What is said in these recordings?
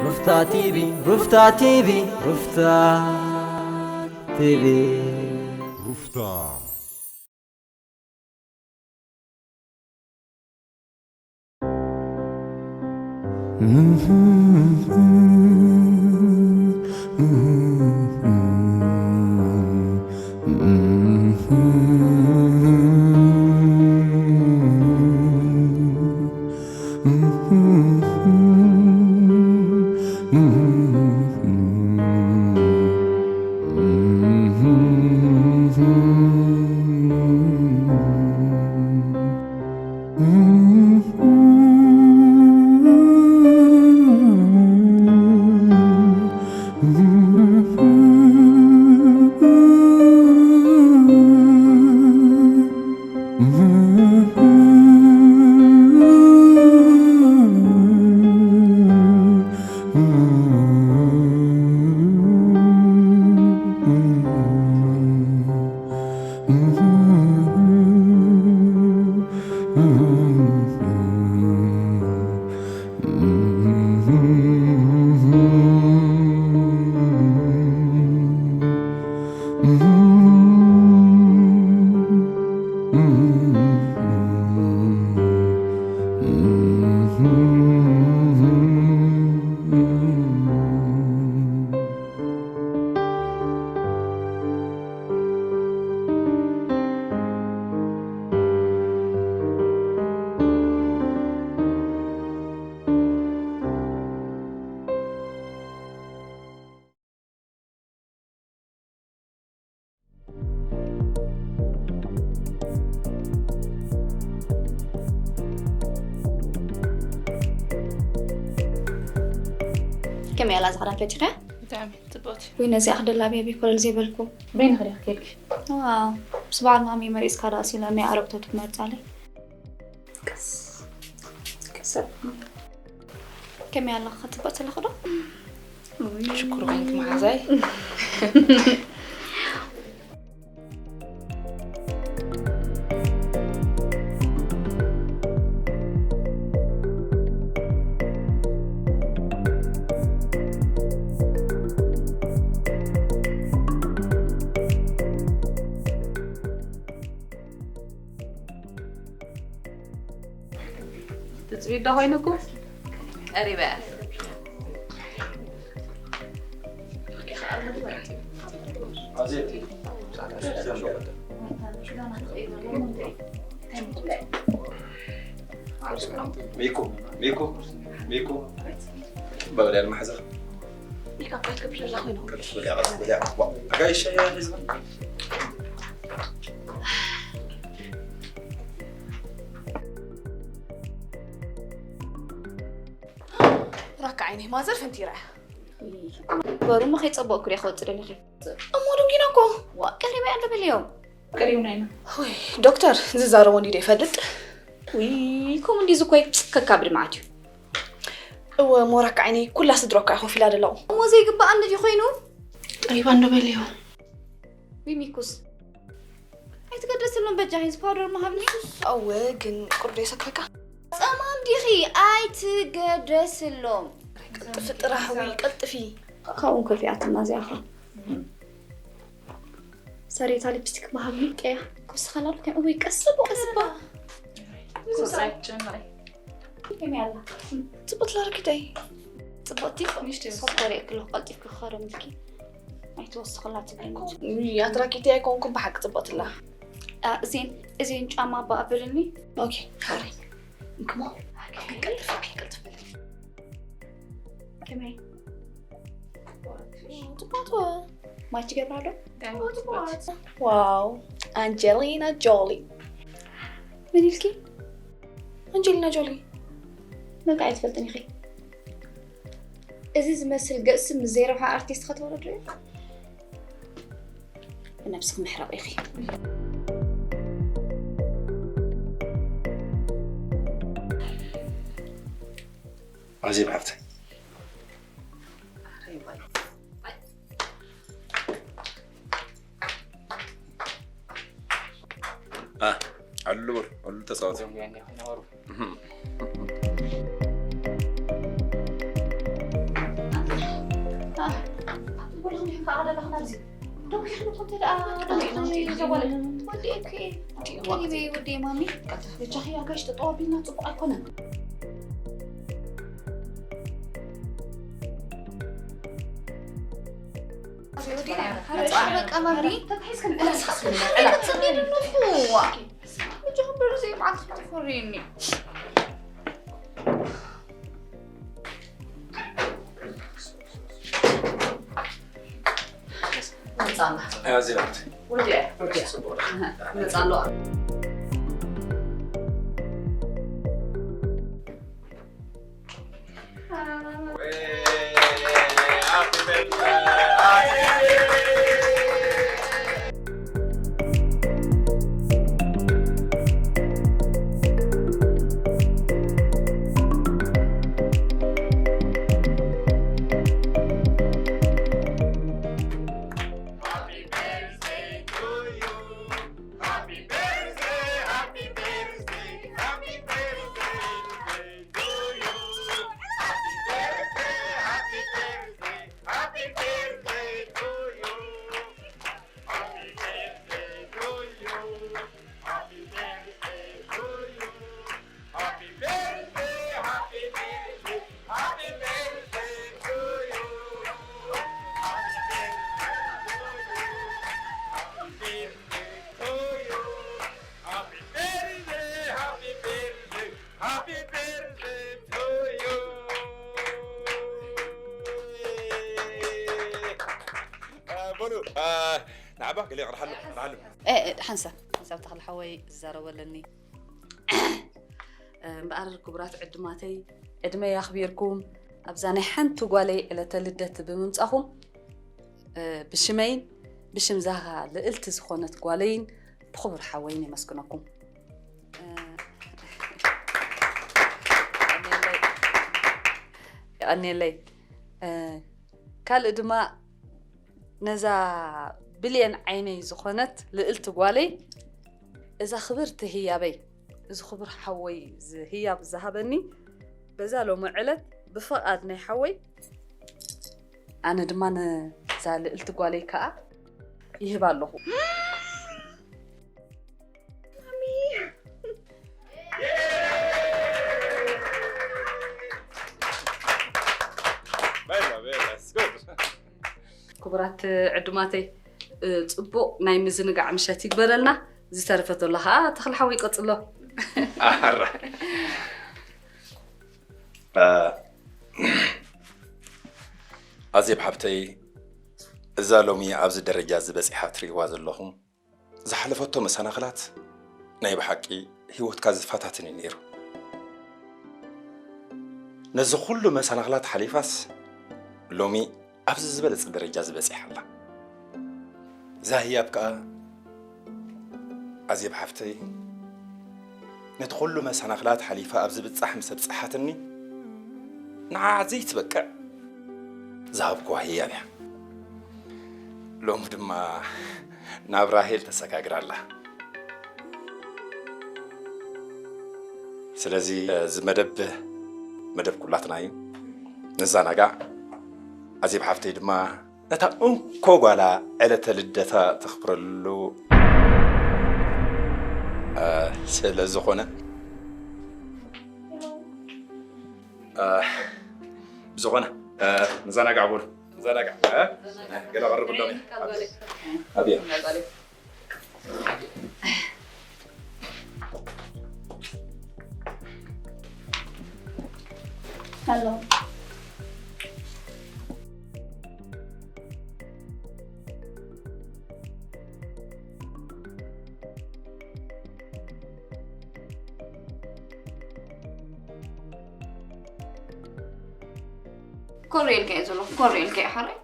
ሩፍታ ቲቪ፣ ሩፍታ ቲቪ፣ ሩፍታ ቲቪ። ሩፍታ። ከመይ ኣላ እዛ ክዳን ፈቲኽያ? ብጣዕሚ ጽብቕቲ። ወይ ነዚኣ ክደላ ብያ ቢኮለል ዘይበልኩ። በይንኺ ዲኺ ኬድኪ? ዋው፣ ምስ በዓል ማሚ መሪጽካ ደኣ ሲለ ናይ ኣረግቶት ክመርጻለይ። ቀስ፣ ቀስ። ከመይ ኣለኻ? ክትጽበ ዘለኹ ዶ? ሽኩር ኮይንኪ መሓዛይ። ትጽቢት ዶ ኮይኑኩም? ቀሪበ እያ። ሚኩ፣ ሚኩ፣ ሚኩ፣ በበል ያለ ማሕዛ። ሜካፕ ኣይትገብር ዘላ ኮይኑ። ቀስ በል፣ ቀስ በል። ዋ፣ ኣጋይሽ፣ ያ ህዝብ። ራካ ዓይኒ ማዘር ፈንቲራ። በሩ፣ እሞ ከይጸበቕኩ ዲያ ክወጽእ ደሊኺ? እሞ ደንጊና እኮ። ዋ፣ ቀሪበ እያ እንዶ በልዮም። ቀሪብና ኢና። ውይ፣ ዶክተር ዝዛረቦ እንዲዶ ይፈልጥ? ውይ፣ ከምኡ እንዲ ዝኮይ ከካብድ መዓት እዩ። እወ፣ እሞ ራካ ዓይኒ ኩላ ስድሮካ እያ ኮፍ ኢላ ደለኹ። እሞ ዘይግባእ እንዲ ኮይኑ? ቀሪባ እንዶ በልዮ። ውይ፣ ሚኩስ። ኣይትገደስሎም በጃ፣ ሂዝ ፓውደር መሃብኒ። እወ፣ ግን ቁርዶ የሰክፈካ። ጸማም ዲኺ? ኣይትገደስሎም። ቀልጥፊ ጥራሕ፣ ውይ፣ ቀልጥፊ። ካብኡን ከፊኣትና እዚኣ ኸ። ሰሬታ ሊፕስቲክ መሃብኒ ቀያ። ክውስኸላ ዶ? እውይ፣ ቀስ በል፣ ቀስ በል። ከመይ ኣላ? ጽቡቅ ትላርኪተይ። ጽቡቅቲ ንእሽተይ ሶፍት ወሬ ክሎ ቀልጢፍኪ ክኸረምልኪ። ኣይትወስኽላ ትብለኒ። እይ፣ ኣትራኪተይ ኣይኮንኩም ብሓቂ ጽቡቅትላ። አ፣ እዚን፣ እዚን ጫማ ኣባ ኣብልኒ። ኦኬ፣ ሃሪ። እንክሞ። ቀልጥፍ፣ ቀልጥፍ በል። ከመይ? ጽቡቅ። ማች ገብራ ዶ? ዋው፣ ኣንጀሊና ጆሊ። ምን ኢልኪ? ኣንጀሊና ጆሊ። በቃ ኣይትፈልጥን ኢኺ። እዚ ዝመስል ገጽ ምስ ዘይረብሓ ኣርቲስት ከተወዳድርዮ? ብነብስኺ ምሕረቕ ኢኺ። ኣዜብ ሓፍተይ። አ፣ ኣሉ በሉ፣ ኣሉ ተጻወቱ። እዞም ጉያ እንዲያ ኮይና ወሩ። እህም። ኣለኹ ናብዚ። ደው ይኽን እኮ እንተ ደኣ ደው ይኽን እዛ ጓል። ወዲ ኤፒ። ቀሪበ ወዲ ማሚ። በጃኺ ኣጋሽ ጠጠው ኣቢልና ጽቡቕ ኣይኮነን። ወዲ፣ ኧረ እሺ በቃ ማሚ። ተታሒዝክን ዕላ፣ ተታሒዝክን ዕላ። እጆም ብርዘይ መዓልቲ ክትኾርየኒ። መጻና። ኣያ ዚራት። ወዲያ፣ ወዲያ። ጽቡቕ። ኣሃ፣ መጻ ኣለዋ። በሉ፣ ንዓባ ገለ ይቕርሓሉ፣ ይቕርሓሉ። ሓንሳብ፣ ሓንሳብ ተኽለ ሓወይ ዝዛረበለኒ። እምበኣር ክቡራት ዕድማተይ፣ ዕድመይ ኣኽቢርኩም ኣብዛ ናይ ሓንቲ ጓለይ ዕለተ ልደት ብምምጻኹም፣ ብሽመይን ብሽም ዛኻ ልእልቲ ዝኾነት ጓለይን ብኽቡር ሓወይን የመስግነኩም። የቐንየለይ። ካልእ ድማ ነዛ ብሌን ዓይነይ ዝኾነት ልእልቲ ጓለይ፣ እዛ ክብርቲ ህያበይ፣ እዚ ክቡር ሓወይ እዚ ህያብ ዝሃበኒ፣ በዛ ሎሚ ዕለት ብፍቓድ ናይ ሓወይ፣ ኣነ ድማ ነዛ ልእልቲ ጓለይ ከኣ ይህባ ኣለኹ። ማሚ። በላ፣ በላ፣ እስጎ። ክቡራት ዕዱማተይ፣ ጽቡቕ ናይ ምዝንጋዕ ምሸት ይግበረልና። ዝተረፈ ዘሎ ኸኣ ተኽለ ሓወይ ይቀጽሎ። ኣራ። እ፣ ኣዜብ ሓብተይ፣ እዛ ሎሚ ኣብዚ ደረጃ እዚ በጺሓ ትርእይዋ ዘለኹም፣ ዝሓለፈቶ መሰናኽላት ናይ ብሓቂ ህይወትካ ዝፈታትን እዩ ነይሩ። ነዚ ኩሉ መሰናኽላት ሓሊፋስ ሎሚ ኣብዚ ዝበለጸ ደረጃ እዚ በጺሓ ኣላ። እዛ ህያብ ከኣ ኣዜብ ሓፍተይ፣ ነቲ ኩሉ መሰናኽላት ሓሊፋ ኣብዚ ብጻሕ ምስ ኣብጽሓትኒ፣ ንዓ ዘይትበቅዕ ዝሃብኩዋ ህያብ እያ። ሎሚ ድማ ናብ ራሄል ተሰጋግራ ኣላ። ስለዚ፣ እዚ መደብ፣ መደብ ኩላትና እዩ። ንዘናጋዕ። ኣዜብ ሓፍተይ ድማ ነታ እንኮ ጓላ ዕለተ ልደታ ተኽብረሉ፣ እ፣ ስለ ዝኾነ፣ እ፣ ብዝኾነ፣ እ፣ ንዘናጋዕ በሉ። ንዘናጋዕ፣ እ? ገለ ቀርብሎም እየ። ኣብየ። Hello. ኮር ኢልካ እየ ዘለኹ፣ ኮር ኢልካ እየ ሓራይ።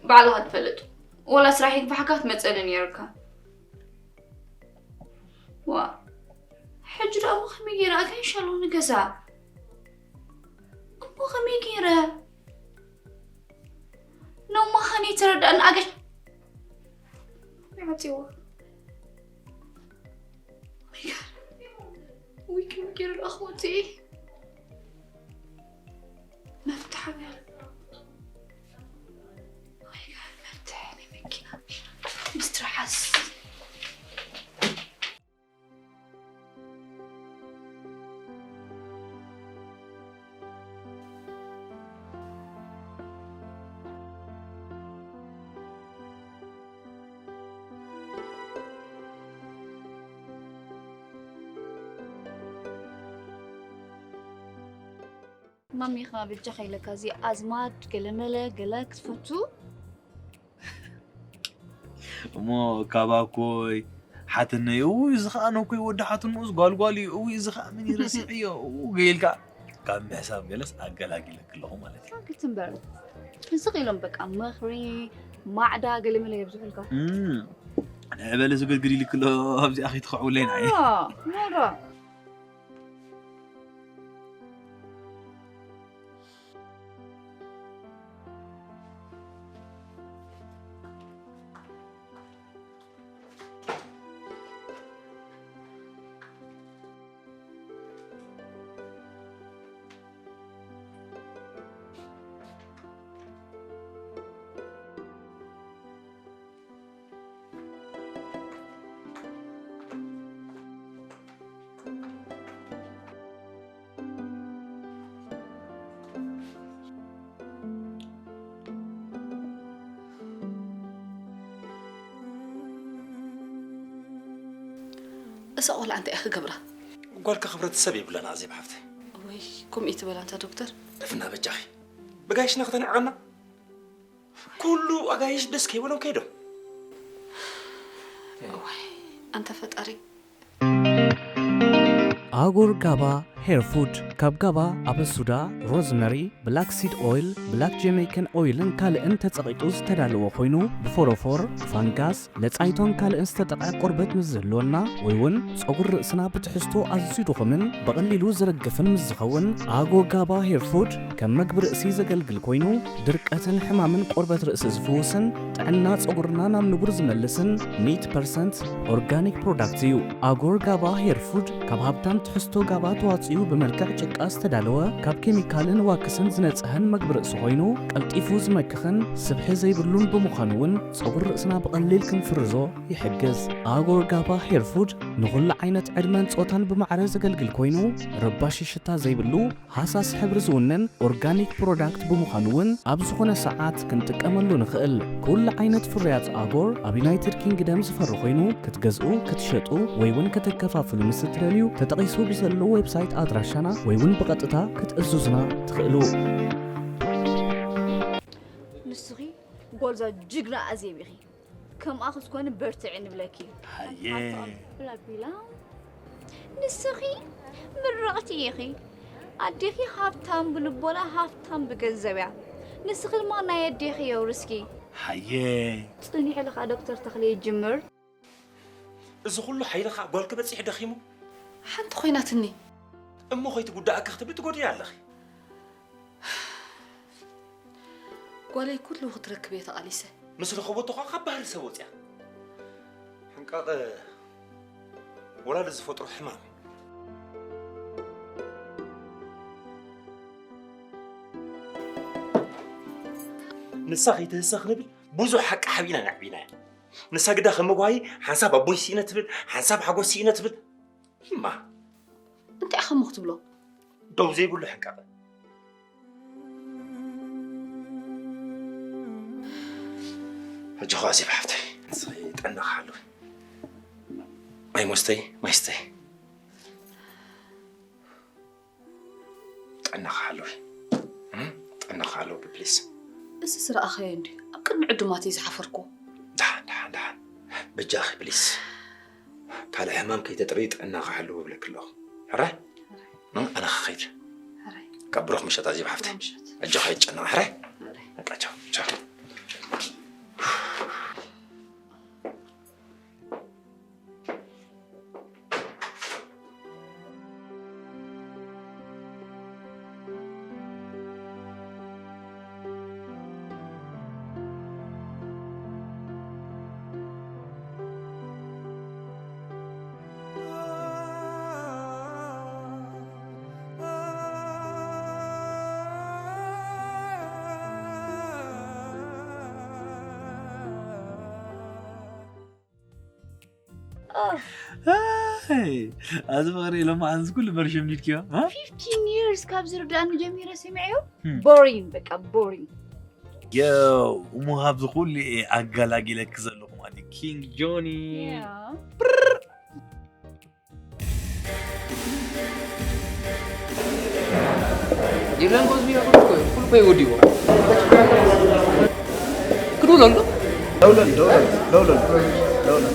ባዕልኻ ትፈልጥ። ወላ ስራሕ ይግባሕካ ክትመጸኒ ነይርካ። ዋ፣ ሕጂ ደኣ እሞ ከመይ ገይረ ኣጋይሽ ኣለኹ ንገዛ? እሞ ከመይ ገይረ? ሎማ ኸን ይትረዳእን ኣገሽ-፣ ይዓጽዋ። Oh my God። ውይ፣ ከመይ ገይረ ደኣ ክወጽእ እየ? ማሚኻ ብጃኻ ኢለካ፣ እዚ ኣዝማድ ገለመለ ገለ ክትፈቱ? እሞ ካባኮይ ሓትነይ፣ እውይ፣ እዚ ኸኣ ነኮይ ወዲ ሓትንኡስ ጓልጓል እዩ፣ እውይ፣ እዚ ኸኣ ምን ይረስዕዮ፣ እው፣ ገይልካ ካብ ምሕሳብ ገለስ ኣገላጊለክ ኣለኹ ማለት እዩ። ክትንበር ንስኽ ኢሎም በቃ፣ ምኽሪ፣ ማዕዳ ገለመለ የብዝሑልካ። እም፣ ንዕበለ ዝገድግድ ኢልክ ኣሎ፣ ኣብዚኣ ከይትኸዕውለይ ንዓይ። ኖራ። እዛ ቆልዓ እንታይ እያ ክገብራ? ጓልካ ክብረተሰብ የብላን ኣዜብ ሓፍተይ። ወይ፣ ከምኡ እዩ ትበል ኣንታ ዶክተር? ደፍና በጃኺ። ብጋይሽና ከተንዕቐና? ኩሉ ኣጋይሽ ደስ ከይበሎም ከይዶም። እዋይ፣ ኣንታ ፈጣሪ። ኣጎር ጋባ ሄር ፉድ፣ ካብ ጋባ፣ ኣበሱዳ፣ ሮዝመሪ፣ ብላክ ሲድ ኦይል፣ ብላክ ጀመይከን ኦይልን ካልእን ተጸቒጡ ዝተዳለወ ኮይኑ፣ ብፎሮፎር፣ ፋንጋስ፣ ለጻይቶን ካልእን ዝተጠቕዐ ቆርበት ምስ ዝህልወና፣ ወይ እውን ጸጉሪ ርእስና ብትሕዝቶ ኣዝዩ ድኹምን ብቐሊሉ ዝረግፍን ምስ ዝኸውን፣ ኣጎ ጋባ ሄር ፉድ ከም መግቢ ርእሲ ዘገልግል ኮይኑ፣ ድርቀትን ሕማምን ቆርበት ርእሲ ዝፍውስን ጥዕና ጸጉርና ናብ ንቡር ዝመልስን ሚእቲ ፐርሰንት ኦርጋኒክ ፕሮዳክት እዩ። ኣጎር ጋባ ሄር ፉድ ካብ ሃብታም ትሕዝቶ ጋባ ተዋጽኡ ብመልክዕ ጭቃ ዝተዳለወ፣ ካብ ኬሚካልን ዋክስን ዝነጽሀን መግቢ ርእሲ ኮይኑ፣ ቀልጢፉ ዝመክኽን ስብሒ ዘይብሉን ብምዃኑ እውን ጸጉሪ ርእስና ብቐሊል ክንፍርዞ ይሕግዝ። ኣጎር ጋባ ሄር ፉድ ንኹሉ ዓይነት ዕድመን ጾታን ብማዕረ ዘገልግል ኮይኑ፣ ረባሺ ሽታ ዘይብሉ፣ ሃሳስ ሕብሪ ዝውንን ኦርጋኒክ ፕሮዳክት ብምዃኑ እውን ኣብ ዝኾነ ሰዓት ክንጥቀመሉ ንኽእል። ኩሉ ዓይነት ፍርያት ኣጎር ኣብ ዩናይትድ ኪንግደም ዝፈሪ ኮይኑ ክትገዝኡ፣ ክትሸጡ ወይ እውን ከተከፋፍሉ ምስ እትደልዩ ተጠቒሱ ብዘሎ ዌብሳይት ኣድራሻና ወይ እውን ብቐጥታ ክትእዝዙና ትኽእሉ። ንስኺ ጓልዛ ጅግና ኣዜብ ኢኺ። ከምኣ ክትኮኒ በርትዒ ንብለኪ። ሃየ። ሓንሳብ ብላ ቢላ፣ ንስኺ ምርቕቲ ኢኺ። ኣዴኺ ሃብታም ብልቦና፣ ሃብታም ብገንዘብ እያ። ንስኺ ድማ ናይ ኣዴኺ የውርስኪ። ሃየ። ጽኒሑ ኢሉ ኸኣ ዶክተር ተኽለ ይጅምር። እዚ ኩሉ ሓይሊ ኸኣ ጓልኪ በጺሑ ደኺሙ። ሓንቲ ኮይናትኒ። እሞ ከይትጉዳእኪ ክትብሊ ትጎድኢ ኣለኺ። ጓለይ ኩሉ ክትረክብ እየ ተቓሊሰ። ምስ ረኸበቶ ኸዓ ካብ ባህሪ ሰብ ወፂኣ። ሕንቃቐ ወላዲ ዝፈጥሮ ሕማም እዩ። ንሳ ከይትህሰ ክንብል ብዙሕ ሓቂ ሓቢእና ነዕቢናያ። ንሳ ግዳ ከም መጓሂ ሓንሳብ ኣቦይ ስኢነ ትብል፣ ሓንሳብ ሓጎስ ስኢነ ትብል። እማ እንታይ ኢኻ እሞ ክትብሎ? ደው ዘይብሉ ሕንቃቐ። ሕጂ ኸዓ ሴፍ ሓፍተይ፣ ንስኺ ጥዕናኺ ሓልዊ። ማይ ሞስተይ፣ ማይ ስተይ። ጥዕናኺ ሓልዊ። እም? ጥዕናኺ ሓልዊ ፕሊስ። እዚስ ረኣኻዮ እንድዩ ኣብ ቅድሚ ዕዱማት እየ ዝሓፈርኩ። ደሓን፣ ደሓን፣ ደሓን። በጃኺ ፕሊስ። ካልእ ሕማም ከይተጥርዪ ጥዕናኺ ሓልዊ እብለኪ ኣለኹ። ሕራይ? እም? ኣነ ክኸይድ። ሕራይ። ካብ ብሩኽ ምሸት ኣዜብ ሓፍተይ። ብሩኽ ምሸት። ኣጆኺ ኣይትጨነቒ፣ ሕራይ? ሕራይ። በቃ ቻው፣ ቻው። ኣይ፣ ኣዚ ፍቕሪ ኢሎም መዓዝ ኩሉ በርሽም ኒድክዮ? እ? Fifteen years ካብ ዝርዳእኒ ጀሚረ ሰሚዐዮ። Hmm. ቦሪንግ፣ በቃ ቦሪንግ። የው፣ እሞ ካብዚ ኩሉ እየ ኣገላጊለኪ ዘለኹ ማለት እዩ። ኪንግ ጆኒ። Yeah. የለን ጎዝቢ ያሉ እኮ፣ ኩሉ እኮ ይወዲዎ። ክዱ ለሉ? ደውለል፣ ደውለል፣ ደውለል፣ ደውለል።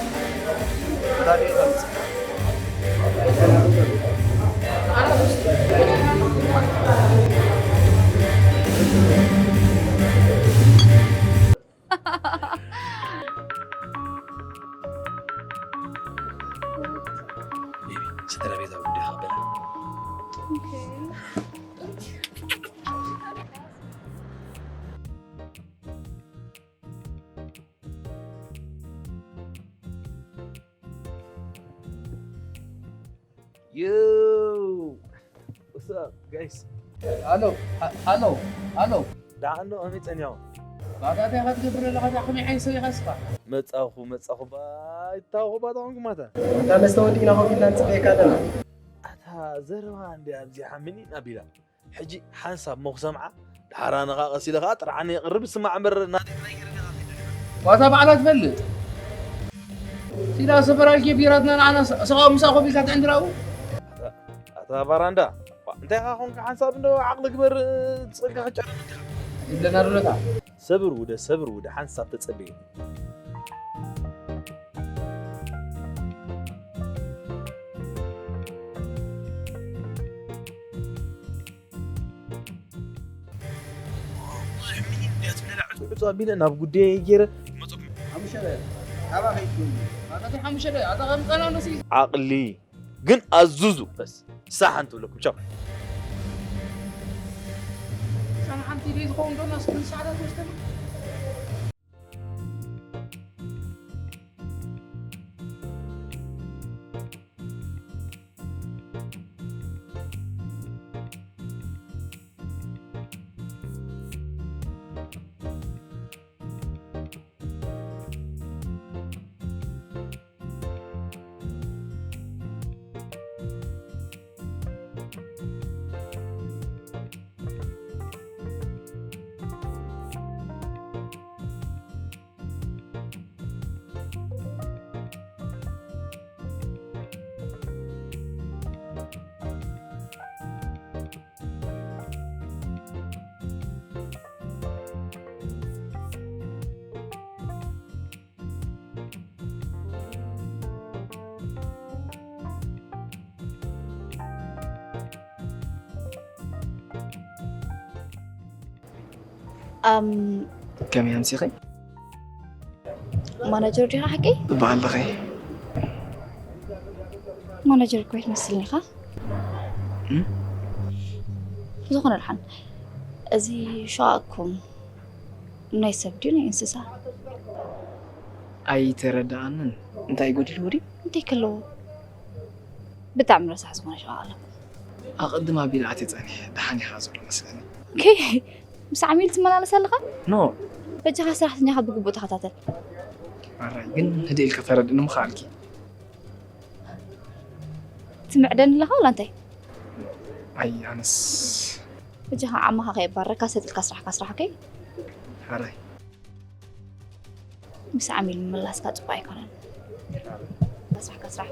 ቤቢ፣ ስድራ ቤታዊ ጉዳይ ክቕበል። ኦኬ። Yo! What's up, guys? ሃሎ፣ ሃ-፣ ሃሎ፣ ሃሎ። ደሓን ዶ? ከመይ ጸኒሖም? ባታ እንታይ ኢኻ ትገብር ዘለኻ? እዛ ከመይ ዓይነት ሰብ ኢኻ እስኻ? መጻኹ፣ መጻኹ፣ ባ-፣ ኣይታወኹ ባታ ኾንኩ ማታ። እታ መስተ ወዲእና ኮፍ ኢልና ንጽበየካ ኣለና። ኣታ ዘረባ እንድያ ኣብዚሓ ምን ኢና ቢላ? ሕጂ ሓንሳብ ሞ ክሰምዓ፣ ድሓር ኣነ ኸኣ ቀስ ኢለ ኸኣ ጥርዓን የቕርብ፣ ስማዕ እምበር ናተይ ጥራይ ገይረ ዲኻ ከይደ? ዋታ ባዕላ ትፈልጥ። ሲላ ሰፈር ኣልኬ ቢራትና ንዓና ስ-፣ ስኻ ምሳእ ኮፍ ኢልካ ትዕንድራኡ? ኣታ፣ ኣታ ባራንዳ፣ ዋ፣ እንታይ ኢኻ ኾንካ ሓንሳብ እንዶ ዓቕሊ ግበር፣ ጸጋ ክጨርም እንዲኻ። ይብለና ዶ ነታ? ሰብር ውደ፣ ሰብር ውደ፣ ሓንሳብ ተጸበዩ። ብዙሕ ሚኒት እንድያ ትብለላ፣ ዕጹ ዕጹ ኣቢለ ናብ ጉዳየይ ገይረ ክመጸኩም። ሓሙሸተ፣ ካባኸይ ትብሉ። ኣታ ሓሙሸተ፣ ኣታ ከም ጸና ነሲ። ዓቕሊ ግን ኣዙዙ። በስ፣ ሳሓን ትብለኩም። ቻው። ሳሓን ትይለይ ዝኸውን ዶ ናስ ምን ሰዓታት ወስደሉ? ኣም፣ ከመይ ኣምሲኺ? ማናጀር ዲኻ ሓቂ? እባ ኣለኺ። ማናጀር እኮ ኣይትመስልን ኢኻ። እም? ዝኾነ ደሓን፣ እዚ ሸቓቕኩም ናይ ሰብ ድዩ ናይ እንስሳ? ኣይተረድኣንን። እንታይ ጎዲልዎ ድዩ? እንታይ ከለዎ? ብጣዕሚ ረሳሕ ዝኾነ ሸቓቕ ኣለኩም። ኣቐድም ኣቢለ ኣትየ ጸኒሐ፣ ደሓን ኢኻ ዘሎ መስለኒ። ኦኬ፣ ምስ ዓሚል ትመላለስ ኣለኻ? ኖ። በጃኻ ሰራሕተኛኻ ብግቡእ ተኸታተል። ኣራይ፣ ግን ህድእ ኢልካ ተረድእኒ ምኸኣልኪ። ትምዕደኒ ኣለኻ ወላ እንታይ? ኣይ፣ ኣነስ በጃኻ ዓማኻ ከየባረካ ሰጥ ኢልካ ስራሕካ ስራሕ፣ ኦኬ? ሓራይ። ምስ ዓሚል ምምላስካ ጽቡቕ ኣይኮነን። ስራሕካ ስራሕ።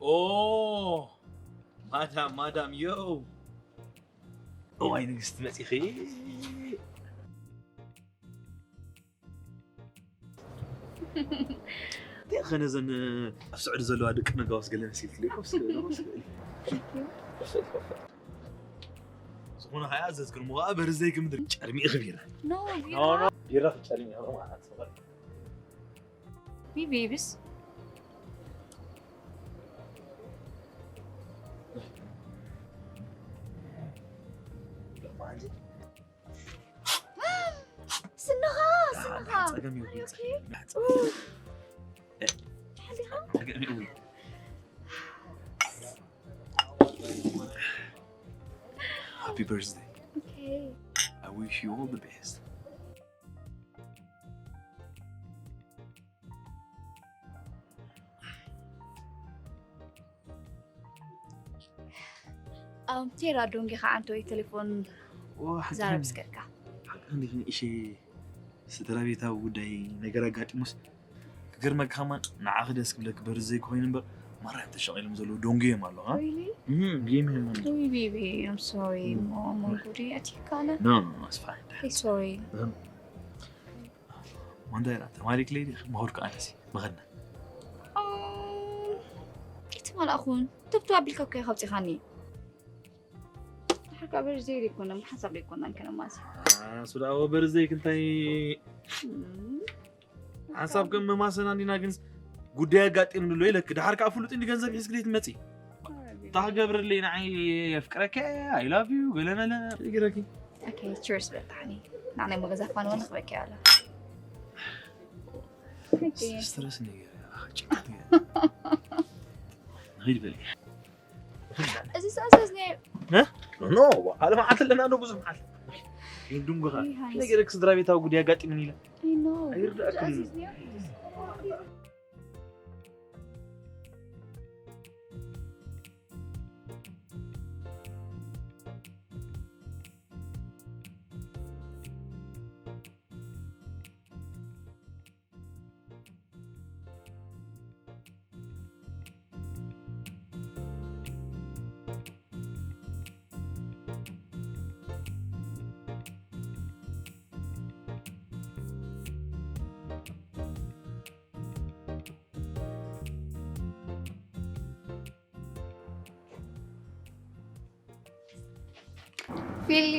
ኦ፣ ማዳም፣ ማዳም፣ ዮ። እዋይ ንግስቲ መጺኺ። እንታይ ኸነ ዘን ኣብ ስዑዲ ዘለዋ ደቂ ነጋውስ ገለ መሲልክኒ? ኮፍ እስከ፣ ኮፍ እስከ። ዝኾነ ኸኣ ኣዘዝክን ምዃ በርዘይ ክምድር ጨርሚ ኢኺ ቢራ። ኖ፣ ኖ፣ ቢራ። ኖ፣ ቢራ ክጨርሚ ኢኺ ማለት። ቢ ቤቢስ። ስንኻ፣ ስንኻ። ጸገም ይሁን፣ ኦኬ። ጸገም። ኡ። ደሓን ዲኻ? ጸገም ይሁን። Happy birthday. ኦኬ። I wish you all the best. ቴራ ዶንጊ ከዓ እንተ ወይ ቴሌፎን ዛረብ እስከካ። ሓቂ እንዲኽን እሺ፣ ስድራ ቤታዊ ጉዳይ ነገር ኣጋጢሙስ ክገርመካ ከማን ንዓኺ ደስ ክብለክ በርዝደይ ክኾይን እምበር ማርያም ተሸቒሎም ዘለዉ ዶንጊ እዮም ኣለዉ። ጌም እዮም። Sorry. ኖ ኖ ኖ፣ it's fine. ማንታ ኢላ ተማሊክ ለይዲ ምሁር ከኣነሲ መኸና እቲ ማልኣኹን ትብቱ ኣቢልካ እኮ ኢኻ ኣውፂኻኒ። ሓካ በርዝደይ ዘይኮነ ሓሳብ ዘይኮነ ከነማሲ ሱዳዎ በርዝደይ ክንታይ ሓሳብ ከም መማሰና እንዲና ግን ጉዳይ ኣጋጢም ንሎ ኢለክ ድሓር ከዓ ፍሉጥ እንዲ ገንዘብ ሒዝክ ዘይትመፂ ታክገብርለይ ንዓይ የፍቅረከ I love you ገለመለ ይግረኪ ቸርስ በጣኒ ናዕናይ መገዛ ፋንዋ ንኽበኪ ኣላ ስትረስ ነገር ጭንቀት ነገር ንኸይድ በል እዚ ሰዓት እዚ ኖ ሓደ መዓልቲ ኣለና ዶ ብዙ መዓልቲ ድንጉኻ ነገር ስድራ ቤታዊ ጉዳይ ኣጋጢምን ኢለ ኣይርዳእክን ፊሊ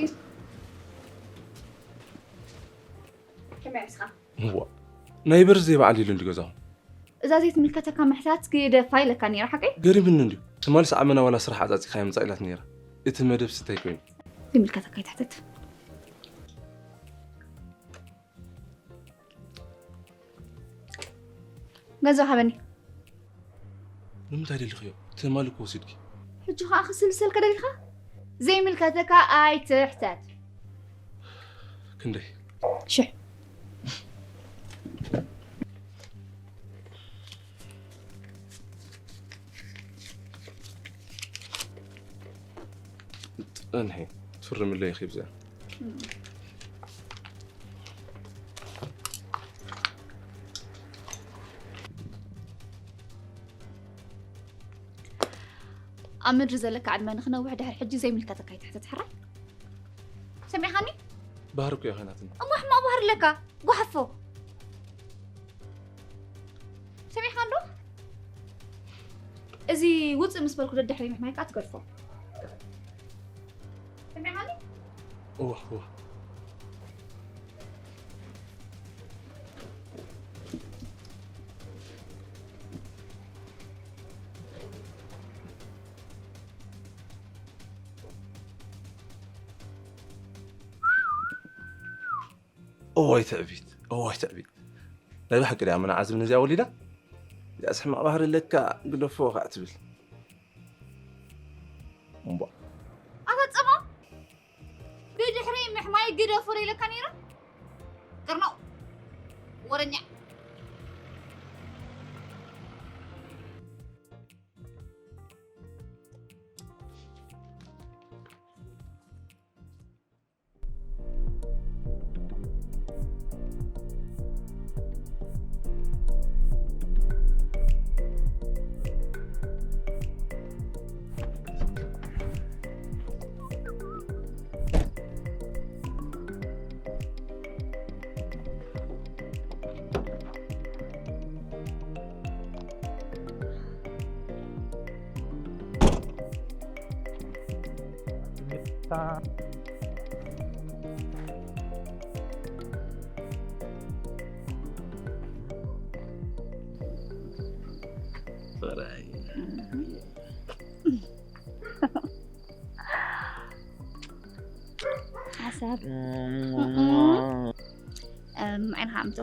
ከመይ ኣምስኻ? እዋ ናይ በርዝደይ በዓል ኢሉ እንዲ ገዛኹም እዛ ዘይትምልከተካ ምሕታት ግደፋ ኢለካ ነይረ ሓቀይ? ገሪምኒ እንድዩ። ትማሊ ሰዓመና ዋላ ስራሕ ዓጻጺኻ የምጻእ ኢላት ነይራ። እቲ መደብ ስተይ ኮይኑ። ይምልከተካ ይትሕተት። ገንዘብ ሃበኒ። ንምንታይ ደሊኽዮ? ትማሊ እኮ ወሲድኪ። ሕጂ ኸዓ ክስልሰልካ ደሊኻ? ዘይምልከተካ ኣይትሕተት። ክንደይ? ሽሕ። ጠንሒ ትፍርምለይ ኺብዛ ኣብ ምድሪ ዘለካ ዕድመ ንኽነውሕ ድሕሪ ሕጂ ዘይምልከተካ ኣይትሕተት ሕራይ ሰሚዕኻኒ ባህሪ እኮ እያ ኮይናትና እሞ ሕማቕ ባህሪ ኣለካ ጓሓፎ ሰሚዕኻ እንዶ እዚ ውፅእ ምስ በልኩ ደድሕሪ ምሕማይ ከዓ ትገድፎ ሰሚዕኻኒ እዋ እዋ እዋይ ትዕቢት እዋይ ትዕቢት ናይ ብሓቂ ድያ መናዓ ዝብል ነዚኣ ወሊዳ እዚኣስ ሕማቕ ባህሪ ኣለካ ግደፎ ከዓ ትብል እምቧ ኣፈጸሞ ብድሕሪ ምሕማይ ግደፎ ዶ ኢለካ ነይረ ቅርኖ ወረኛ ሓሳብ ዓይንኻ ኣምቶ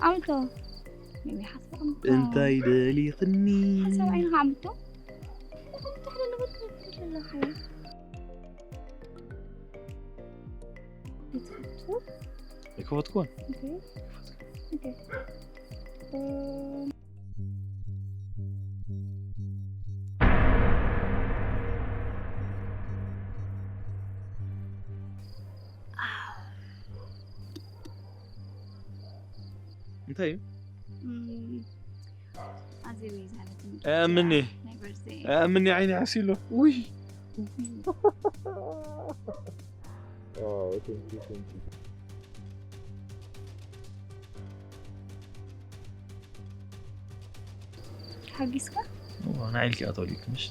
ኣምቶ ሓሳብ ኣምቶ እንታይ ደሊኽኒ ሓሳብ ዓይንኻ ኣምቶ ኣይከፈትኩዎን። Okay. Okay. Um, እንታይ እዩ? እም፣ ኣዜብ እዩ ዝሃበትኒ ኣምኒ ናይ በርዝደይ። ኣምኒ ዓይኒ ዓሲሎ። ውይ ሓጊስካ? ንዓይልኪ ኣተወሊኩ ምሽ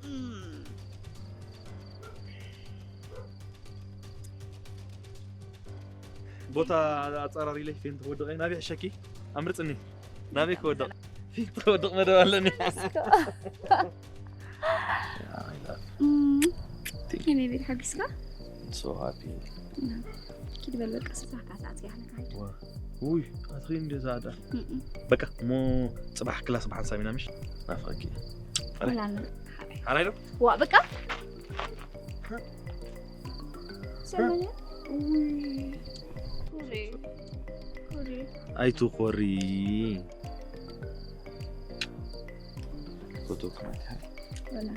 እም፣ ቦታ ኣፀራሪለይ ፌንት ክወድቕ ናበይ ሕሸኪ ኣምርፅኒ ናበይ ክወድቕ ፊት ክወድቕ መደብ ኣለኒ እም፣ ከመይ ቤት ሓጊስካ? so happy ኪድ በል በቃ ስራሕካ ሰዓት ያህል ካይድ። ውይ ኣትኺ እንደ ዛዳ በቃ እሞ ፅባሕ ክላስ ብሓንሳብ ኢና ምሽ ናፍቐኪ ላለ ሓራይ ዶ ዋ በቃ ሰማኛ ውይ ኩሪ ኩሪ ኣይትኾሪ ፎቶ ክመትያ ወላ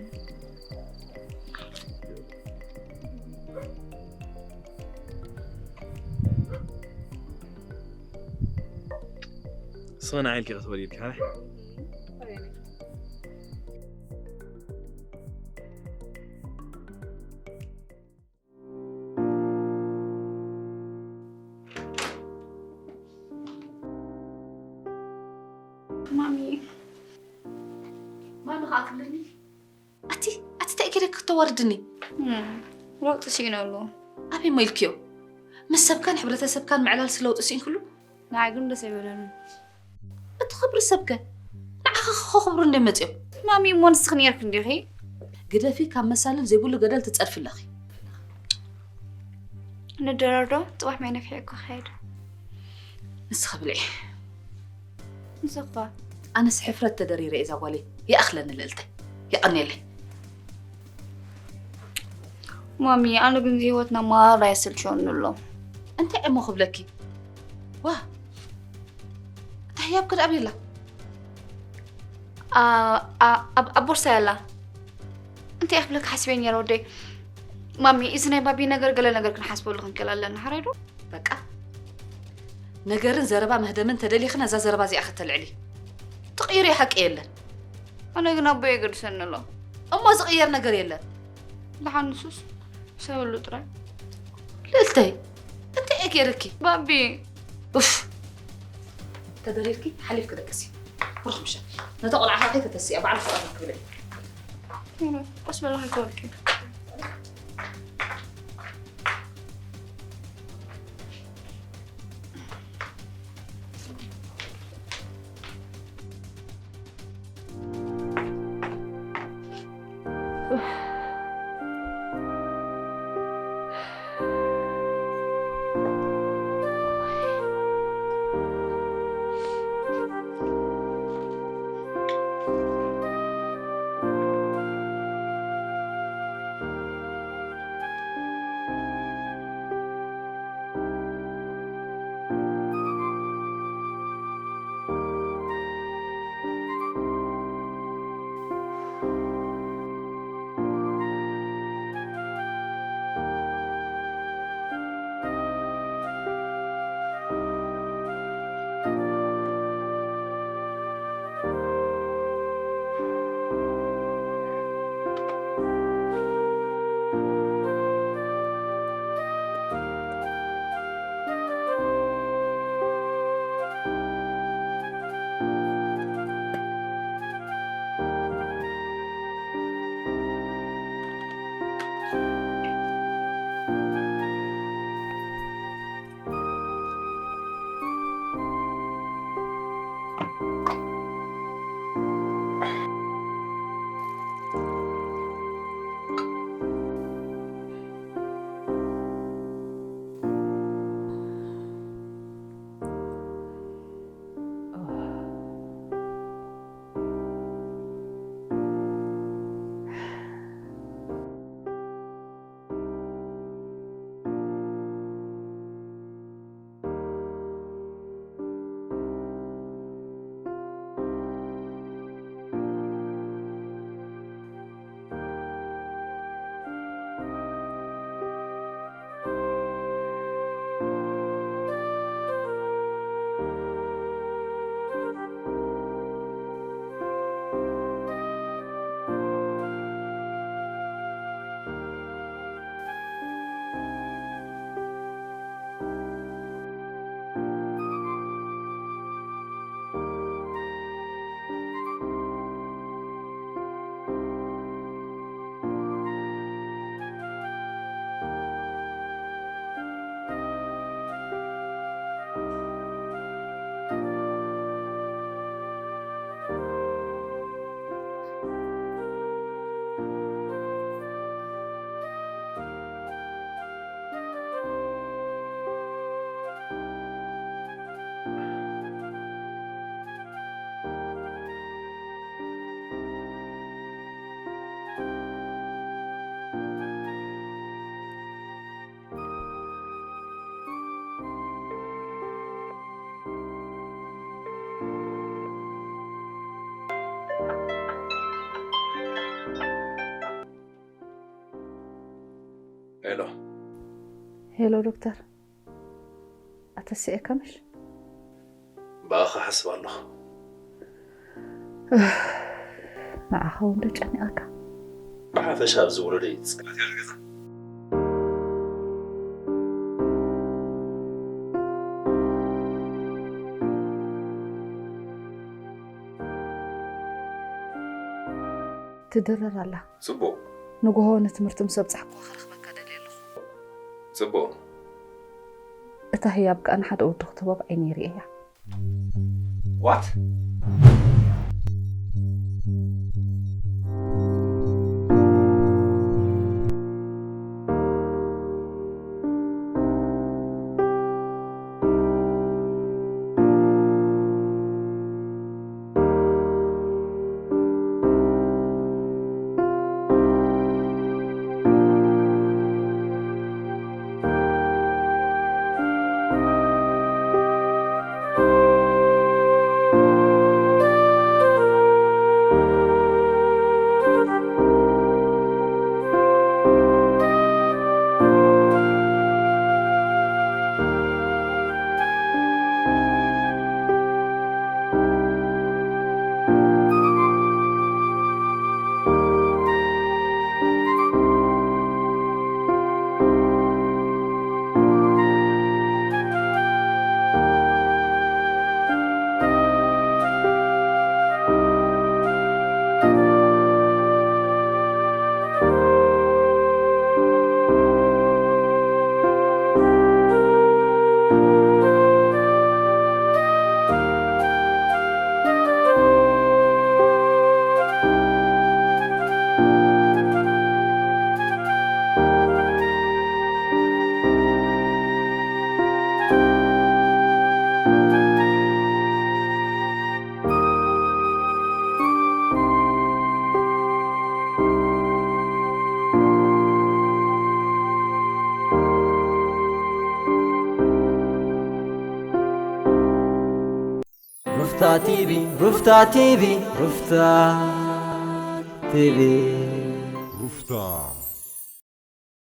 ስኸ ንዓይልኪ ክትበል ኢልኪ ሓራይ ማሚ ማሚ ከዓ ክብለኒ ኣቲ ኣቲ እንታይ ገይረ ክተዋርድኒ ለውጢ ስኢነ ኣለዎ ኣበይ ሞ ኢልክዮ ምስ ሰብካን ሕብረተሰብካን ምዕላል ስለውጢ ስኢንክሉ ንዓይ ግን ደስ ኣይበለኒ እቲ ክብሪ ሰብከ ንዓኻ ከኽብሩ እንደ መፅኦም ማሚ እሞ ንስኽ ነርክ እንዲኺ ግደፊ ካብ መሳልል ዘይብሉ ገደል ትፀድፊ ኣለኺ ንደረር ዶ ፅባሕ ማይ ነፍሐ እኮ ክኸይድ ንስኺ ብልዒ ንስኻ ኣነስ ሕፍረት ተደሪረ እዛ ጓለይ ይኣኽለኒ ልእልተይ የቐንየለይ ማሚ ኣነ ግን ህይወትና ማራ የስልቸወኒ ኣሎ እንታይ እሞ ክብለኪ ዋ እታ ህያብ ክድ ኣብየላ ኣብ ቦርሳ ያላ እንታይ ክብለካ ሓስበ ነረ ወደይ ማሚ እዚ ናይ ባቢ ነገር ገለ ነገር ክንሓስበሉ ክንክእል ኣለና ሓራይ ዶ በቃ ነገርን ዘረባ መህደምን ተደሊኽና እዛ ዘረባ እዚኣ ከተልዕሊ ትቕይርዮ ሓቂ የለን ኣነ ግን ኣቦ የገድሰኒ ኣሎ እሞ ዝቕየር ነገር የለን ዝሓንሱስ ሰበሉ ጥራይ ልእልተይ እንታይ እየ ገይርኪ ባቢ ኡፍ ተደሪርኪ ሓሊፍኪ ደቅሲ ሩኽ ምሸ ነታ ቆልዓ ከይተተስያ ባዕሉ ፍቓድ ክብል ቆስ በላ ከይተወልቂ ሄሎ። ሄሎ ዶክተር፣ ኣተስኤካ ምሽ? ብኣኻ ሓስብ ኣለኹ። ንዓኻ እውን ዶ ጨኒቐካ? ብሓፈሻ ኣብዚ ወለዶ እዩ ጽግላት ያለ ገዛ። ትድርር ኣላ። ጽቡቕ። ንግሆ ንትምህርቲ ምስ ኣብጻሕኩ ክረኽበካ ደልየ ኣለኹ። ጽቡቕ። እታ ህያብ ከኣ ንሓደ ወዲ ክትህቦ ብዓይኒ ይርእያ። ዋት? ሩፍታ ቲቪ ሩፍታ ቲቪ ሩፍታ ቲቪ